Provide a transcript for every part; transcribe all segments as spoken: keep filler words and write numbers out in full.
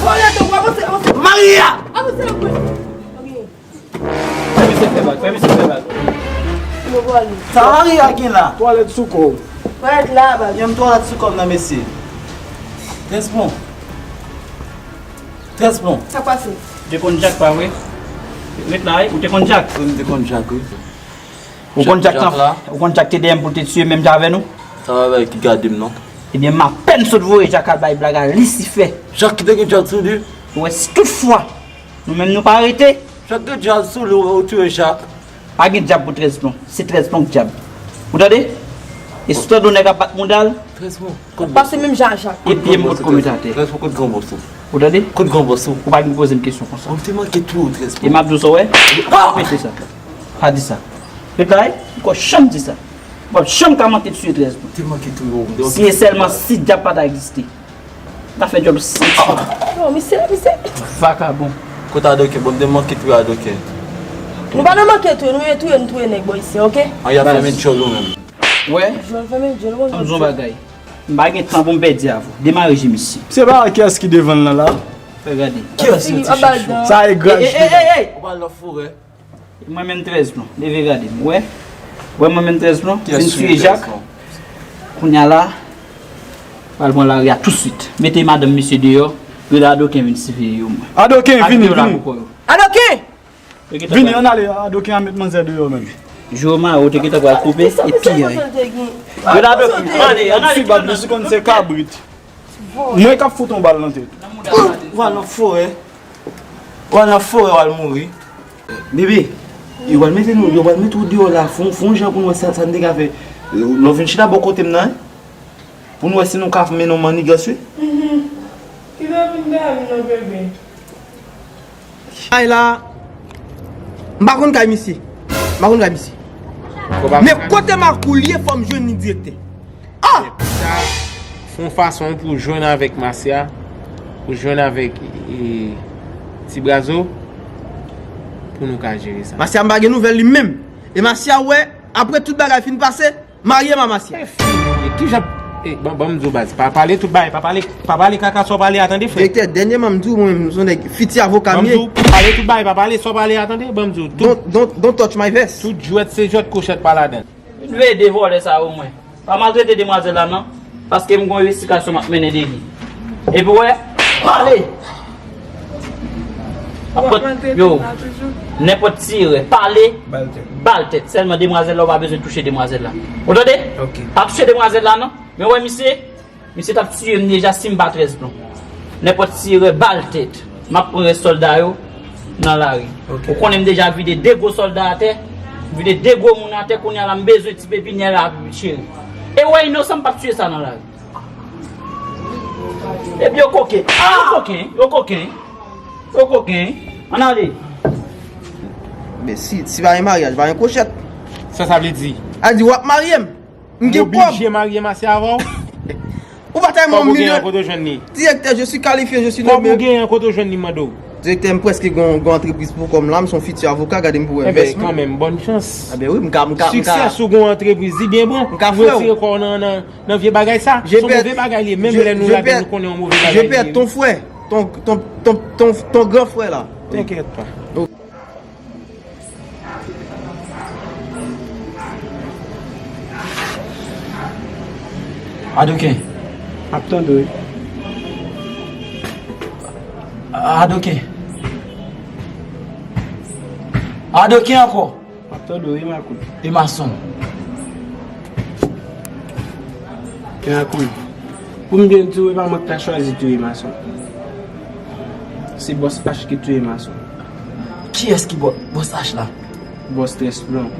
Vòlè tou, avanse, avanse. Maria! Avanse, avanse. Ok. Fè misye fè bak, fè misye fè bak. Yo vòlè. Sa Maria gen la? Twalèt sou kò w. Twalèt la, baz. Menm twalèt sou kò m nan, mesye. Trèz plon. Trèz plon. Sa pase? Ou te konn Jack, pa vre? Ret la, wi, ou te konn Jack? Wi, m te konn Jack, wi. Ou konn Jack, Jack lan? Ou konn Jack te dèyè m pou l te tiye menm jan avè nou? Sa pa bagay ki gade m, non. Ebyen, m apèn sot voye Jack al bay blag a Lisifè. Jack ki te gen djab sou li? Ou wè, si tout fwa nou menm nou pa rete. Jack gen djab sou li, ou, ou tiye Jack. Pa gen djab pou trèz plon. Se trèz plon k djab. Ou tande? E si w tande yon nèg ap bat mouda l, trèz plon. Pase menm jan a Jack. E pye m pot kou met atè. Trèz plon, kote granbòs ou? Ou tande? Kote granbòs ou? Ou pa vin poze m kesyon konsa. Ou te manke tou, trèz plon. E m ap di w sa, w wè? Pa di sa. Pa di sa. Ret la, wi. M ko janm di sa. Bon, janm ka manke tiye trèz plon. Te manke tou, yo. Si e sèlman si djab pa ta egziste. Ta fè djòl ou santi. Non, misye, misye. Vakabon. Kote Adoken? Bon, m te manke touye Adoken. Nou pa nan manke touye, nou ye touye, nou touye nèg bò isi, ok? An, y ap fèmen djòl ou menm. Wè. Djòl fèmen djòl, bon. Ann di yon bagay. M pa gen tan pou m pèdi avè w. Demare je misye. Se pa kiyès ki devan l lan la? Fè gade. Kiyès yo ti chouchou? Sa e graj. Ey, ey, ey, ey! Ou pa nan forè. Mwen menm trèz plon. Leve gade m. Wè? Wè mwen menm trèz plon? Vin tiye Jak. Kounye a la, pral pran lari a tousuit. Mete madanm misye deyò. Rele Adoken vin siveye yo mwen. Adoken, vini, vini. Adoken! Vini, ann ale, Adoken a met manzè deyò menm. Jou mare, ou te gentan pral koupe, epi, rele Adoken. Ann ale, ann ale. Ti bab li, si konn se kabrit. Mwen k ap fout yon bal nan tèt ou. W al nan forè. W al nan forè, w al mouri. Bebe, yo pral mete nou, yo pral mete w deyò la, fè yon, fè yon jan pou n wè sa, sa n te ka fè. Lè w vin chita bò kote m nan, wi. Pou n wè si nou ka mennen yon mannigans, wi. Mhm. Kite vin dèyè m nan, bebe. Ay la, m pa konn kay misye. M pa konn kay misye. Men kote Makoul ye, fò m jwenn li direktè. Ah! Sa, fè yon fason pou jwenn avèk Masya, pou jwenn avèk, e, Ti Brazo, pou nou ka jere sa. Masya, m pa gen nouvèl li menm. E Masya, wè, apre tout bagay fin pase, marye m a Masya. E fini, e kijan, e, ban, ban m di w baz, pa pale tout bagay, pa pale, pa pale kaka sa w pale a tande, frè. Direktè, dènyèman m di w, mwen menm, m se yon nèg fiti avoka m ye. Ban m di w, pale tout bagay, pa pale sa w pale a tande, ban m di w, tout. Don't, don't, don't touch my vest. Tout jwèt se jwèt, kwochèt pa ladan. Vin veye de vòlè sa yo mwen. Pa maltrete demwazèl la non, paske m gon envestigasyon m ap mennen de li. Epi w wè, pale! Ap pran, yo, nenpòt ti erè, pale, ba l tèt. Ba l tèt. Sèlman demwazèl la, ou pa bezwen touche demwazèl la. Ou tande? Ok. Pa touche demwazèl la non. Men w wè misye, misye t ap tiye m deja si m pa trèz plon. Nenpòt ti erè, ba l tèt. M ap pran rès sòlda yo nan lari. Ok. Ou konnen m deja vide de gwo sòlda atè, m vide de gwo moun atè, kounye a la m bezwen ti pepinyè la cheri. E wè inosan m p ap tiye sa nan lari. Epi yo koken. Ah, yo koken, yo koken. Yo koken. Ann ale. Men si, si pa gen maryaj, pa gen kwochèt. Sa sa vle di? A di w ap marye m. M gen kòb. M oblije marye m ase avè w? Ou pa ta renmen yon milyon. Kòb ou gen an, kote w jwenn li? Direktè, je suis qualifié, je suis nommé. Kòb ou gen an, kote w jwenn li, m mande w? Direktè, m prèske gen yon, gen yon antrepriz pou kò m la, m se yon fiti avoka, gade m pou wè vès mwen. Enben, kanmenm, bòn chans. Enben wi, m ka, m ka, m ka. Siksè si w gen yon antrepriz, li byen bon. M ka frè w. Retire kò w nan, nan, nan vye bagay sa. Se yon move bagay li ye, menm lè nou ladann, nou konnen yon move bagay li ye. Je peux être ton frère, ton, ton, ton, ton, ton grand frère là. T'inquiète pas. Adoken. M ap tande w wi. Adoken. Adoken ankò. M ap tande w wi, Makoul. E mason. E Makoul. Pou m byen di w, e pa mwen k ta chwazi touye mason. Se bòs H ki touye mason. Kiyès ki bò-, bòs H la? Bòs Trèsplon.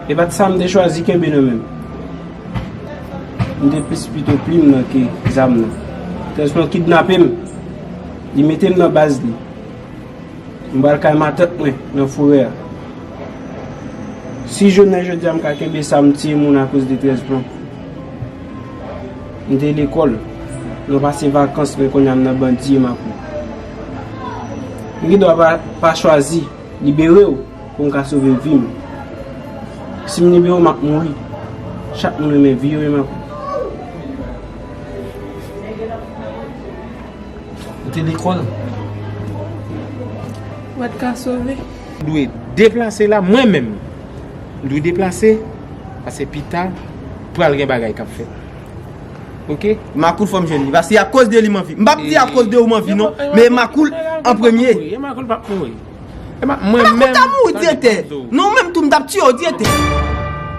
E pa t sa m te chwazi kenbe nan men m. M te plis pito plim nan ke zam nan. Trèsplon kidnape m. Li mete m nan baz li. M pral kay matant mwen nan forè a. Si jounen jodi a m ka kenbe sa, m tiye moun akoz de Trèsplon. M te lekòl. Nou pase vakans, men kounye a m nan bandi e Makoul. M gen dwa pa, pa chwazi libere w pou m ka sove vi m. Si m libere w, m ap mouri. Chak moun renmen vi yo e Makoul. Ou te lekòl. Ou pa t ka sove. Dwe deplase la, mwen menm. M dwe deplase, paske pita, pral gen bagay k ap fèt. Oke? Makoul fò m jwenn li, paske akoz de li m anvi. M p ap di akoz de ou m anvi non, men Makoul an premye. E Makoul p ap mouri. E Makoul ta mouri, direktè. Non, ou menm tou m t ap tiye w, direktè.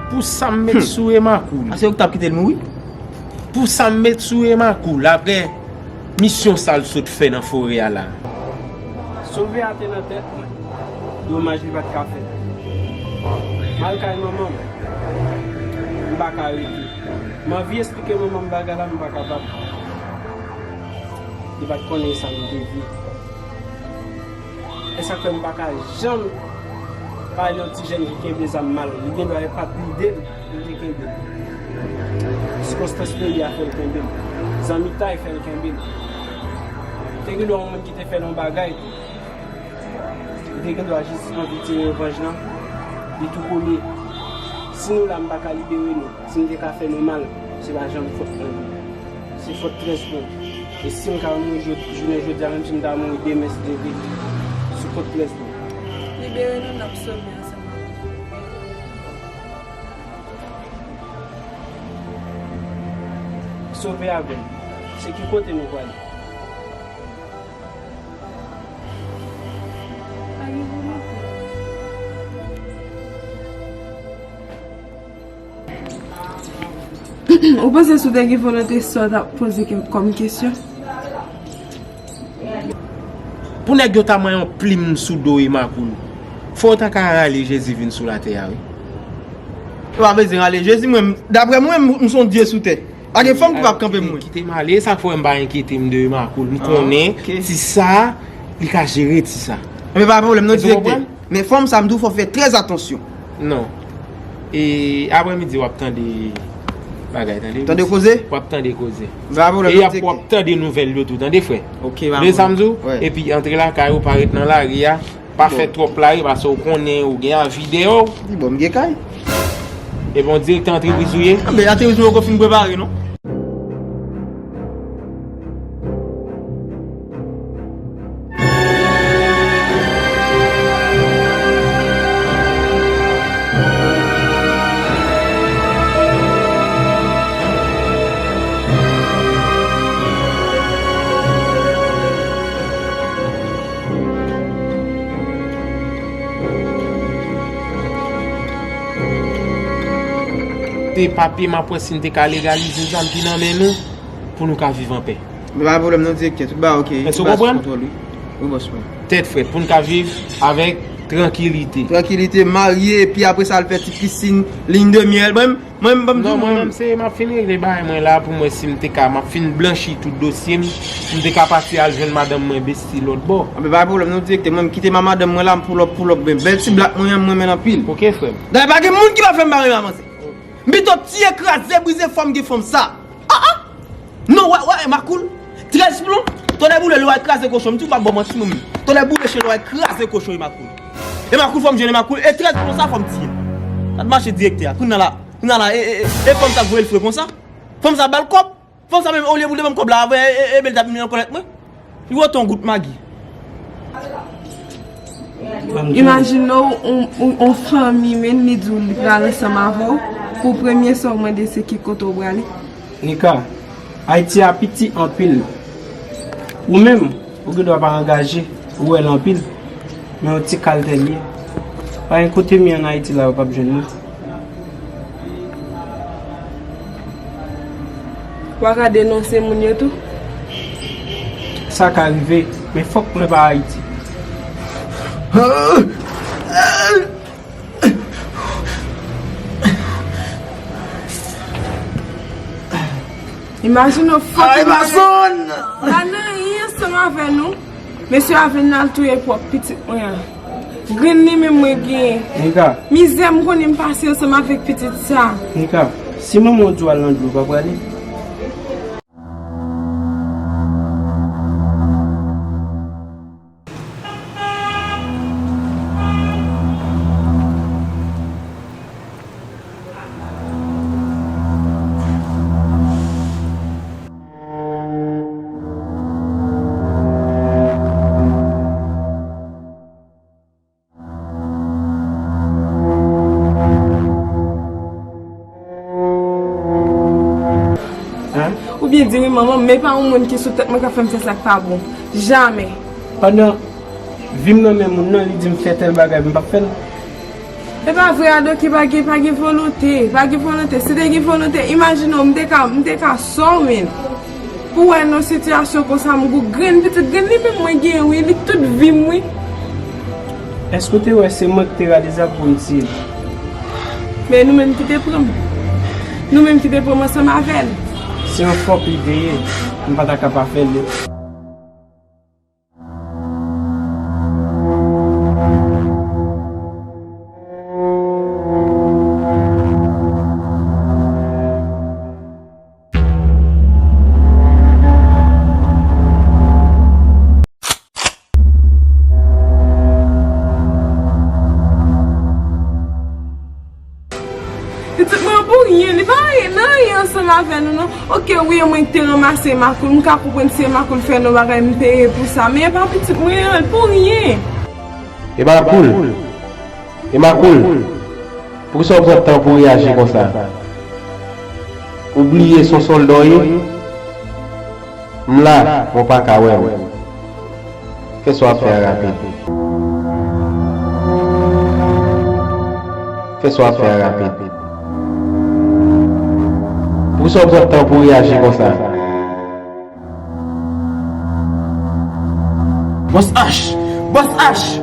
Pou sa m met sou e Makoul. A se ou k t ap kite l mouri? Pou sa m met sou e Makoul, apre misyon sa l sot fè nan forè a la. Sove a te nan tèt mwen. Domaj li pa t ka fèt. M al kay manman m. M pa ka rete. M anvi eksplike manman m bagay la, m pa kapab. Li pa t konnen sa m te viv. E sa k fè m pa ka janm pale yon ti jèn ki kenbe zam mal. Li gen dwa e pa t lide l pou l te kenbe l. Sikonstans peyi a fè l kenbe l. Zanmitay fè l kenbe l. Te gen dwa yon moun ki te fè l yon bagay tou. Li te gen dwa jis anvi tire revanj lan. Li tou premye. Si nou la, m pa ka libere nou. Si m te ka fè nou mal, se pa janm fòt mwen. Se fòt Trèsplon. E si m ka mouri jodi, jounen jodi a, menm si m ta mouri demen, si Dye vle, se fòt Trèsplon. Libere nou, n ap sove ansanm avè w. Sove avè m. Se ki kote nou prale? Pa gen volonte. Ou panse si w te gen volonte, sa w t ap poze ke-, kòm kesyon? Pou nèg yo ta manyen yon plim sou do e Makoul, fò w ta ka rale Jezi vin sou latè a, wi. Ou pa bezwen rale Jezi, mwen, daprè mwen, m, m se yon dye sou tè. Pa gen fanm ki p ap kanpe mwen. Kite m ale, e sa k fè m pa enkyete m de Makoul. M konnen ti sa, li ka jere ti sa. Men pa pwoblèm, non, direktè. Men fanm sa, m di w, fò w fè trè atansyon. Non. E aprèmidi, w ap tande bagay, tande. Tande koze? W ap tande koze. Pa pwoblèm, non, direktè. E w ap tande nouvèl yo tou, tande, frè. Ok, pa pwoblèm. Tande sa m di w? Epi antre lakay ou, pa ret nan lari a. Pa fè twòp lari, paske w konnen ou gen avi dèyè w. Li bon, m gen kay. E bon, direktè antrepriz ou ye? Men antrepriz mwen poko fin prepare, non. Se papye m ap wè si n te ka legalize zam ki nan men nou pou nou ka viv anpè. Men pa gen pwoblèm non, direktè. Tout bagay ok. Èske w konprann? Tout bagay sou kontwòl, wi. Wi, bòs mwen. Tèt frèt, pou n ka viv avèk Trankilite. Trankilite, marye, epi apre sa, al fè ti pisin, ligne de miel. Mwen, mwen, mwen, mwen, non, mwen menm, se m ap fin regle bagay mwen la pou mwen, si m te ka, m ap fin blanchi tout dosye m, si m te ka pati al jwenn madanm mwen, besti, lòt bò. Anben, pa gen pwoblèm, non, direktè. Mwen, m kite ma madanm mwen la, m pull up, pull up, men bèl ti black mwen an, m renmen l anpil. Ok, frè m. Dayè, pa gen moun ki pa fè m pa renmen avanse. M pito tiye, kraze, brize, fò m gen fanm sa. Ah, ah! Non, wè, wè, Emakoul. Trèz plon. Tonnè boule, lè w al kraze kochon. M di w m pa ba w manti, manmi. Tonnè boule, chen, lè w al kraze kochon, Emakoul. Emakoul, fò m jwenn Emakoul. E trèz plon sa, fò m tiye. Sa t mache direktè a. Kounye a la, kounye a la, e, e, e, e fanm sa k voye l fre konsa. Fanm sa ba l kòb. Fanm sa menm, olye pou l te ban m kòb la, avè, e, e, e, men l t ap vin nan kòlèt mwen. Li wote yon gout magi. Imajine w, on, on, on fanmi menm, li di w li pral ansanm avè w pou premye sa w mande se ki kote w prale. Nika, Ayiti a piti anpil. Ou menm, ou gen dwa pa angaje, ou wè l anpil, men yon ti kaltèl ye. Pa gen kote m ye ann Ayiti la, yo p ap jwenn mwen. W a ka denonse moun yo tou? Sa ka rive, men fòk mwen pa Ayiti. Imajine w fòk. Ay, Mason! Pa nan anyen ansanm avè nou. Mesye a vin al touye pwòp pitit mwen an. Grenn li menm mwen genyen. Nika. Mizè m konnen m pase ansanm avèk pitit sa. Nika, si manman w di w al nan dlo, w pa prale? Oubyen di wi manman m, men pa yon moun ki sou tèt mwen k ap fè m fè sa k pa bon. Jamè. Pandan vi m nan men moun nan, li di m fè tèl bagay, m p ap fè l. E pa vre, Adoki, pa gen, pa gen volonte, pa gen volonte. Si te gen volonte, imajine w, m te ka, m te ka sòw, men. Pou wè nan sitiyasyon konsa, m gou grenn pitit grenn li menm mwen genyen wi, li tout vi m wi. Èske w te wè se mwen ki te rale zam pou m tiye l? Men nou menm ki te pran m. Nou menm ki te pran m ansanm avè l. Se yon fòk li te ye, m pa ta ka pa fè l. Pitit mwen an pou ryen, li pa ryen, nan ryen ansanm avè nou non. Oke, wi, e mwen ki te ranmase Emakoul, m ka konprann si Emakoul fè nou bagay, m peye pou sa, men e pa pitit mwen an, l pou ryen. Emakoul, Emakoul, poukisa w pran tan pou w reyaji konsa? Ou bliye se yon sòlda w ye? M la, men w pa ka wè m. Fè sa w ap fè a rapid. Fè sa w ap fè a rapid. Poukisa w pran tan pou w reyaji konsa? Bòs H! Bòs H!